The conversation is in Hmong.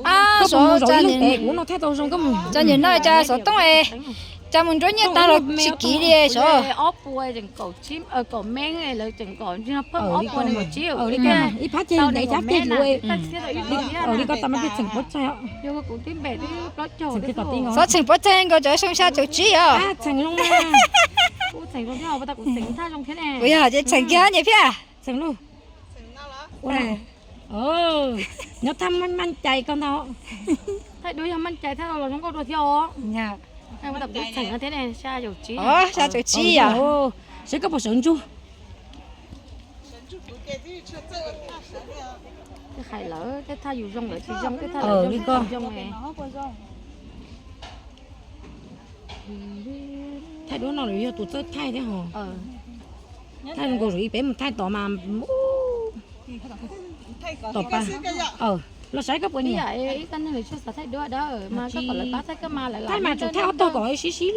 Ab, sov, tsa niam no cas xov tooj es tsa mus nruab nyiaj tag los tsis kiv li sov. Ib phab ces ntev cab tej luv, li ko tas mas tseem puab tsaig. Xov tseem puab tsaig nkaus cov xyoo xya caum tsib os. Kuv yog ces tseem kiag nyias phiaj. Nyob thaj maj cai koj ntag. Thaij duab yog maj cai thiab los zoo nkauj dua thiab os. Xya caum tsib yom. Saib koj puas sawv ntsug. Hais lawm tej thaj yus zoo lawm tsis zoo, tej thaj lawm zoo tsis zoo. Thaij duab no lawm yog tus txawj thaij thiab hos. Thaij nkaus zoo li peb mus thaij tod mas, tom pa, los saib koj puas nyiam. Ib tag neeg lawv tsuas xav thaij duab dawb mas koj kom lawv pab thaij koj mas lawv, thaij mas tsuas thaij ob tog kom sib sib